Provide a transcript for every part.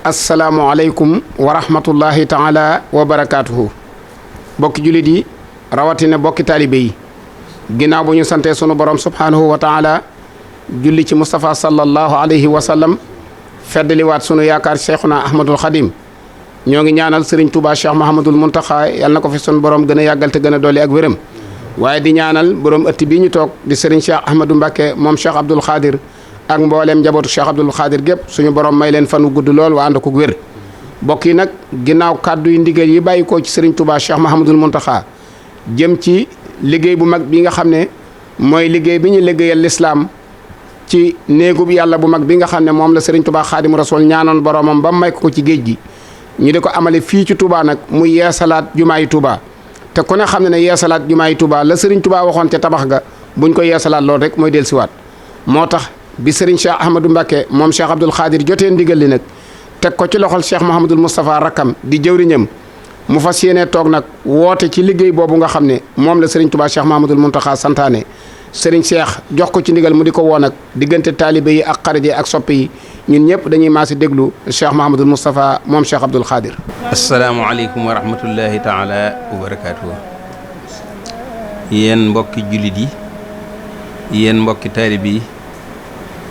asalaamualeykum wa rahmatullahi taala wa barakaatuhu. bokki jullit yi rawatina bokki taalibe yi ginnaaw bu ñu santee sunu borom subhaanahu wa taala julli ci Moustapha sallallahu alayhi wa sallam feddaliwaat sunu yaakaar cheikhuna ahmadul xadim ñoo ngi ñaanal sëriñ Touba Cheikh Mahamadul Muntaxa yal na ko fi sunu borom gën a yàggal te gën a dolli ak wéram waaye di ñaanal borom ëtt bii ñu toog di sëriñ Cheikh Ahmadou Mbacké moom Cheikh Abdoul Khadir ak mbooleem njabootu Cheikh Abdoul Khadir gépp suñu borom may leen fanu gudd lool waa ànd ko wér bokk yi nag ginnaaw kàddu yi ndigal yi bàyyi ko ci sëriñ Touba Cheikh Mahamadul Muntaxa jëm ci liggéey bu mag bi nga xam ne mooy liggéey bi ñu liggéeyal lislaam ci néegub yàlla bu mag bi nga xam ne moom la sëriñ Touba Xaadimu Rasuul ñaanoon boromam ba may ko ci géej gi ñu di ko amale fii ci Touba nag muy yeesalaat jumaayi Touba te ku ne xam ne ne yeesalaat jumaayi Touba la sëriñ Touba waxoon ca tabax ga buñ ko yeesalaat loolu rek mooy dellusiwaat moo tax bi sëriñ Cheikh Ahmadou Mbacké moom Cheikh Abdoul Khadir jotee ndigal li nag teg ko ci loxol Cheikh Mouhamadul Moustapha rakkam di jëwriñam mu fas yéene toog nag woote ci liggéey boobu nga xam ne moom la sëriñ Touba Cheikh Mouhamadul Mountakha santaane sëriñ Cheikh jox ko ci ndigal mu di ko woo nag diggante taalibe yi ak xarit yi ak soppe yi ñun ñëpp dañuy maasi déglu Cheikh Mouhamadul Moustapha moom Cheikh Abdoul Khadir. asalaamaaleykum wa rahmatullahi taala wa barakaatuhu. yéen mbokki jullit yi yéen mbokki taalibe yi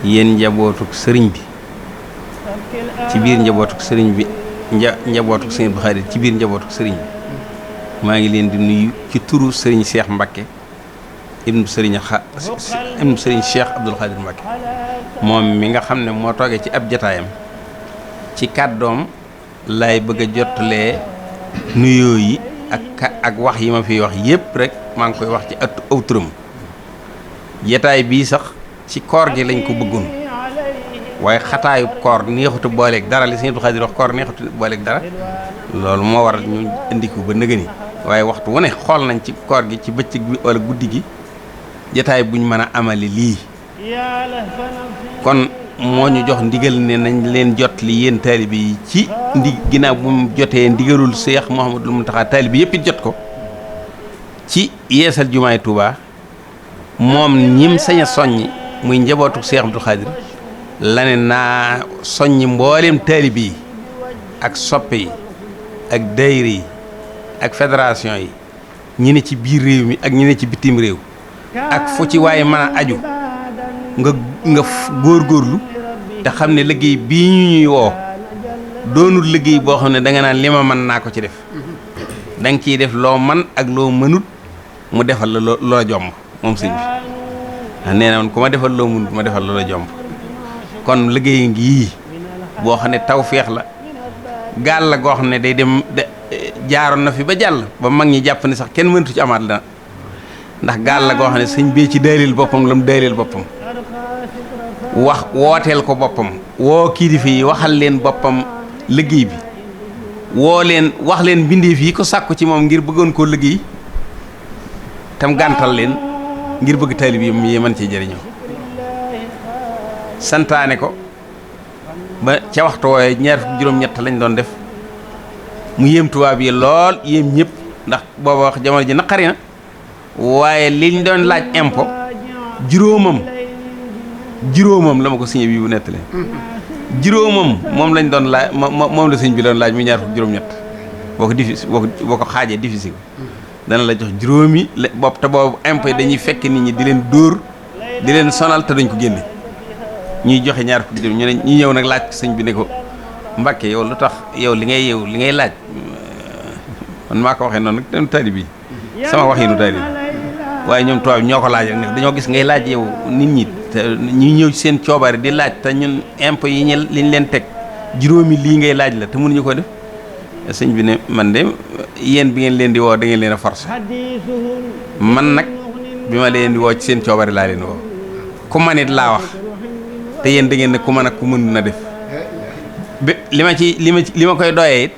yéen njabootuk sëriñ bi ci biir njabootuk sëriñ bi njabootuk sëriñ Abdoul Khadir ci biir njabootuk sëriñ bi maa ngi leen di nuyu ci turu sëriñ Cheikh Mbacké ibnu sëriñ Cheikh Abdoul Khadir Mbacké moom mi nga xam ne moo toogee ci ab jataayam ci kàddoom lay bëgg a jottalee nuyoo yi ak wax yi ma fiy wax yépp rek maa ngi koy wax ci aw turam jataay bii sax ci koor gi lañ ko bëggoon waaye xataayu koor neexutu booleeg dara li sëriñ Abdoul Khadir wax koor neexutu booleeg dara loolu moo waral ñu indi ko ba nëgëni waaye waxtu wu ne xool nañ ci koor gi ci bëccëg bi wala guddi gi jataay buñ mën a amali lii kon moo ñu jox ndigal ne nañ leen jot li yéen taalibe yi ci ginnaaw bu mu jotee ndigalul Cheikh Mouhamadul Mountakha taalibe yëpp it jot ko ci yeesal jumaay Touba moom ñim sañ a soññi muy njabootu Cheikh Abdoul Khadir la ne naa soññi mbooleem taalibe yi ak soppe yi ak daayira yi ak fédération yi ñi ne ci biir réew mi ak ñi ne ci bitim réew ak fu ci waaye mën a aju nga góorgóorlu te xam ne liggéey bii ñu ñuy woo doonul liggéey boo xam ne da nga naan li ma mën naa ko ci def da nga ciy def loo man ak loo mënut mu defal la loo jomb moom sëñ bi nee na man ku ma defal loo mënut ma defal la jomb kon liggéey ngi boo xam ne tawfeex la gaal la goo xam ne day dem jaaroon na fi ba jàll ba mag ñi jàpp ne sax kenn mënatu ci amaat la ndax gaal la goo xam ne sëñ bee ci daylil boppam la mu daylil boppam wax wooteel ko boppam woo kilifa yi waxal leen boppam liggéey bi woo leen wax leen mbindeef yi ko sàkku ci moom ngir bëggoon koo liggéey tam gàntal leen ngir bëgg taalib yi mën cee jëriñoo santaane ko ba ca waxtu wooye ñaar fukk juróom-ñett lañ doon def mu yéem tubaab yi lool yéem ñëpp ndax booba wax jamono ji naqari na waaye liñ doon laaj impôt juróomam la ma ko signé bi bu nettalee juróomam moom lañ doon laaj moom la sëñ bi doon laaj mu ñaar fukk juróom-ñett boo ko xaajee difficile dana la jox juróomi bopp te boobu impôt dañuy fekk nit ñi di leen dóor di leen sonal te dañ ko génne ñuy joxe ñaar fukk juróom ñu ñëw nag laaj sëñ bi ne ko Mbacké yow lu tax yow li ngay laaj man maa ko waxee noonu nag taalib bi sama waxinu taalib waaye ñoom tubaab ñoo ko laaj rek dañoo gis ngay laaj yow nit ñi te ñuy ñëw ci seen coobare di laaj te ñun impôt yi liñ leen teg juróomi lii ngay laaj la te mënuñu ko def sëñ bi ne man de yéen bi ngeen leen di woo da ngeen leen a force man nag bi ma leen di woo ci seen coobare laa leen woo ku man it laa wax te yéen da ngeen ne ku mën ak ku mënu na def li ma koy doyee it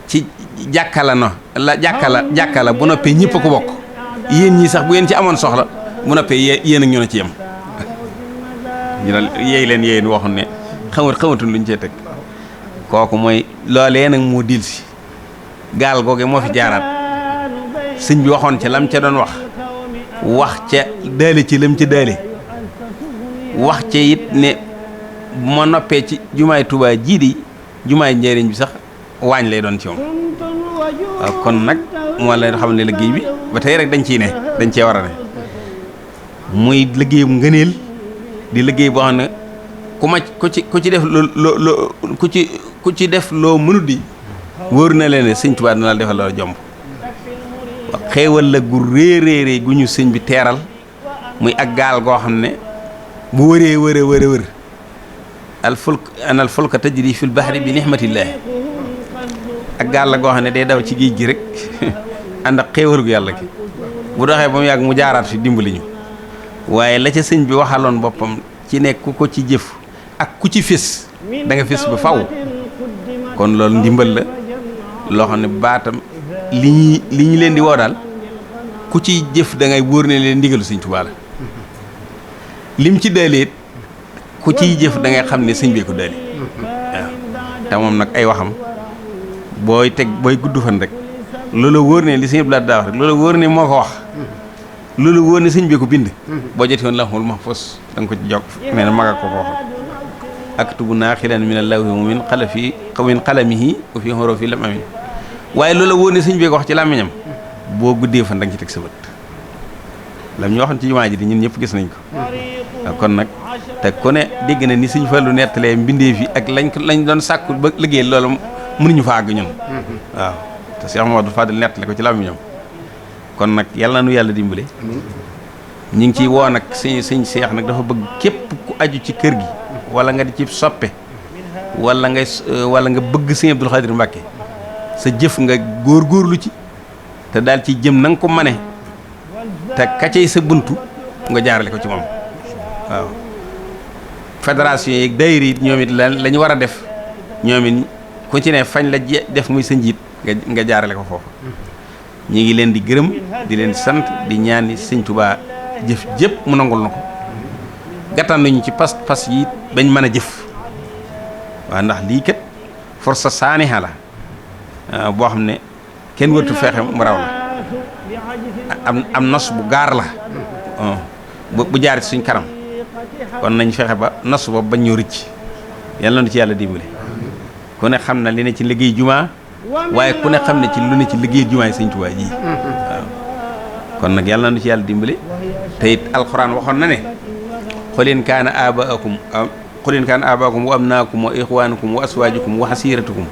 ci jàkka la bu noppee ñëpp a ko bokk yéen ñii sax bu ngeen ci amoon soxla bu noppee yéen ak ñu ne ci yem ñu ne yeey leen waxoon ne xamatuñ luñ cee teg kooku mooy loolee nag moo dil si gaal googe moo fi jaaraat sëñ bi waxoon ca lam ca doon wax ca daale ci lam ca daale wax ca it ne bu ma noppee ci jumaay Tuubaa jii di jumaay njëriñ bi sax waañ lay doon ci moom waaw kon nag moo lay xam ne liggéey bi ba tey rek dañ cee war a ne muy liggéeyum ngëneel di liggéey boo xam ne ku ci def ku ci def loo mënut di wóor na leen ne sëñ Tuubaa dina la defal loo jomb xéewal la gu réeréeré gu ñu sëñ bi teeral muy ak gaal goo xam ne bu wër al fulka tajri fil bahri bi nihmatillahi ak gaal la goo xam ne day daw ci géej gi rek ànd ak xéewal gu yàlla gi bu doxee ba mu yàgg mu jaaraat fi dimbali ñu waaye la ca sëñ bi waxaloon boppam ci nekk ku ko ci jëf ak ku ci fés da nga fés ba faw kon loolu ndimbal la loo xam ne baatam li ñu leen di woo daal ku ci jëf da ngay wóor ne leen ndigalu sëñ Tuubaa la lim ci daaleet ku ciy jëf da ngay xam ne sëñ bee ko daali waaw te moom nag ay waxam booy gudd fan rek loolu wóor ne li sëñ Abdoulaye daa wax rek loolu wóor ne moo ko wax loolu wóor ne sëñ bee ko bind boo jotee woon Lawhul Mahfuus da nga ko ci jokk nee na maga ko wax aktubu naaxilan min allawhi min qalamihi wa fi hurufi lam amin waaye loolu wóor ne sëñ bee ko wax ci làmmiñam boo guddee fan da nga ci teg sa bët lam ñu waxoon ci jumaa ji di ñun ñëpp gis nañ ko waaw kon nag te ku ne dégg na ni sëñ Fallu nettalee mbindeef yi ak lañ doon sàkku ba liggéey loolu mënuñu fa àgg ñun waaw te Cheikh Mamadou Fadil nettale ko ci làmmiñam kon nag yàlla na nu yàlla dimbale ñu ngi ciy woo nag sëñ Cheikh nag dafa bëgg képp ku aju ci kër gi wala nga di ci soppe wala nga bëgg sëñ Abdul Xaadir Mbàkke sa jëf nga góorgóorlu ci te daal ci jëm na nga ko mane te kacey sa buntu nga jaarale ko ci moom waaw fédération yi daayira yi ñoom it la ñu war a def ñoom it ku ci ne fañ la def muy sa njiit nga jaarale ko foofu ñi ngi leen di gërëm di leen sant di ñaan ni sëñ Tuubaa jëf jëpp mu nangul na ko gàttan nañu ci pas yi bañ mën a jëf waaw ndax lii kat force saaniha la boo xam ne kenn wërtu feexe mu raw la am nos bu gaar la bu jaar ci suñ kanam kon nañ fexe ba nos boobu bañ ñoo rëcc yàlla na ci yàlla dimbali ku ne xam na li ne ci liggéey jumaa waaye ku ne xam ne ci lu ne ci liggéey jumaa yi sëñ Tuubaa ji waaw kon nag yàlla na ci yàlla dimbali te it alxuraan waxoon na ne qul in kaana aabaakum wa abnaakum wa ixwaanukum wa aswaajukum wa xasiiratukum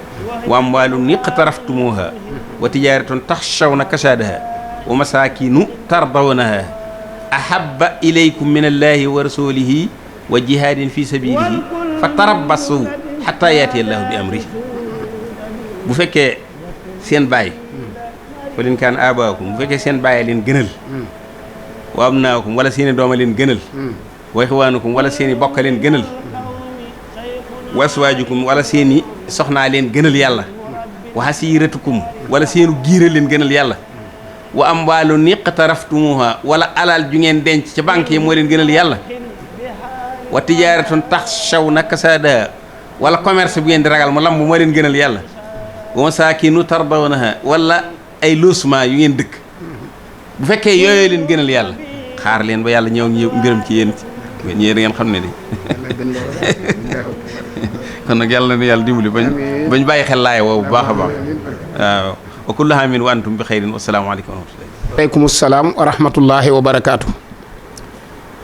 wa amwaalun iqtaraftumuuha wa tijaaratun taxshawna kasaadaha wa masaakinu tardawnaha ahabba ilaykum min allahi wa rasulihi wa jihaadin fi sabilihi fa tarabbasu xataa yaati allahu bi amri bu fekkee seen baay qul in kaana aabaakum bu fekkee seen baay leen gënal wa abnaakum wala seeni dooma leen gënal wa ixwaanukum wala seeni bokk leen gënal wa aswaajukum wala seeni soxnaa leen gënal yàlla wa xasiiratukum wala seenu giira leen gënal yàlla wa amwaalun iqtaraftumuha wala alal ju ngeen denc ca banque yi moo leen gënal yàlla wa tijaaratun taxshawna kasaadaha wala commerce bu ngeen di ragal mu lamb moo leen gënal yàlla wa masaakinu tardawnaha wala ay logement yu ngeen dëkk bu fekkee yooyu leen gënal yàlla xaar leen ba yàlla ñëw mbiram ci yéen ñëwee da ngeen xam ne ni kon nag yàlla na yàlla dimbali bañ bàyyi xel laay woowu bu baax a baax waaw wa kullu aamin wa antum bi xayrin wa salaamu aleykum wa rahmatullahi aleykum salaam wa rahmatullahi wa barakaatu.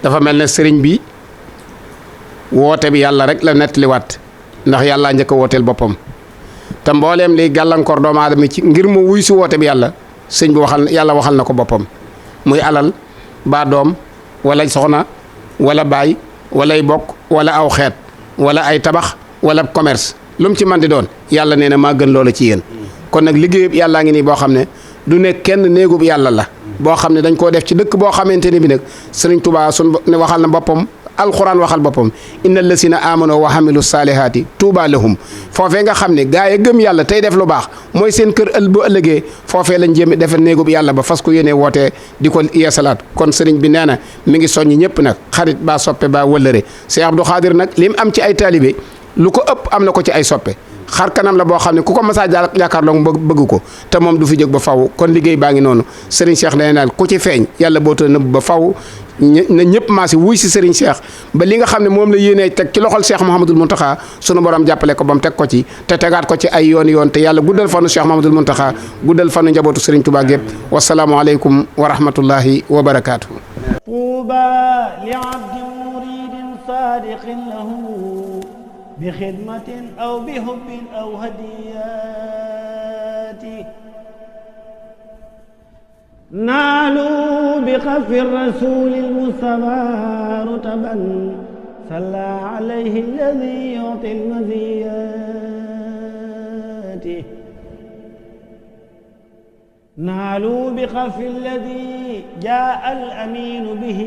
dafa mel ne sëriñ bi woote bi yàlla rek la nettaliwaat ndax yàllaa njëkk a wooteel boppam te mbooleem liy gàllankoor doomu aadama ci ngir mu wuy si woote bi yàlla sëñ bi yàlla waxal na ko boppam muy alal baa doom wala soxna wala baay walay bokk wala aw xeet wala ay tabax wala commerce lu mu ci man di doon yàlla nee na maa gën loola ci yéen kon nag liggéeyub yàllaa ngi nii boo xam ne du nekk kenn néegub yàlla la boo xam ne dañ koo def ci dëkk boo xamante ne bi nag sëriñ Tuubaa ne waxal na boppam alxuraan waxal boppam inna lasina amano wa hamilu saalihaati tuuba lahum foofee nga xam ne gaa yi gëm yàlla tey def lu baax mooy seen kër bu ëllëgee foofee lañ jéem defe néegub yàlla ba fas ko yéenee wootee di ko yeesalaat kon sëriñ bi nee na mi ngi soññ ñëpp nag xarit baa soppe baa wëllëre Cheikh Abdou Khadir nag li mu am ci ay taalibe lu ko ëpp am na ko ci ay soppe xar kanam la boo xam ne ku ko masaa jàkkaarloo bëgg ko te moom du fi jóg ba faw kon liggéey baa ngi noonu Serigne Cheikh nee naal ku ci feeñ yàlla boo ta nëbb ba faw na ñëpp maa si wuy si Serigne Cheikh ba li nga xam ne moom la yéenee teg ci loxol Cheikh Mouhamadoul Mountakha sunu borom jàppale ko ba mu teg ko ci te tegaat ko ci ay yoon te yàlla guddal fanu Cheikh Mouhamadoul Mountakha guddal fanu njabootu Serigne Touba gépp wasalaamu aleykum wa rahmatullahi wa barakaatu. طوبى لعبد مريد صادق له بخدمة أو بحب أو هديات نالوا بخف الرسول المصطفى رتبا صلى عليه الذي يعطي المزيات نالوا بخف الذي جاء الأمين به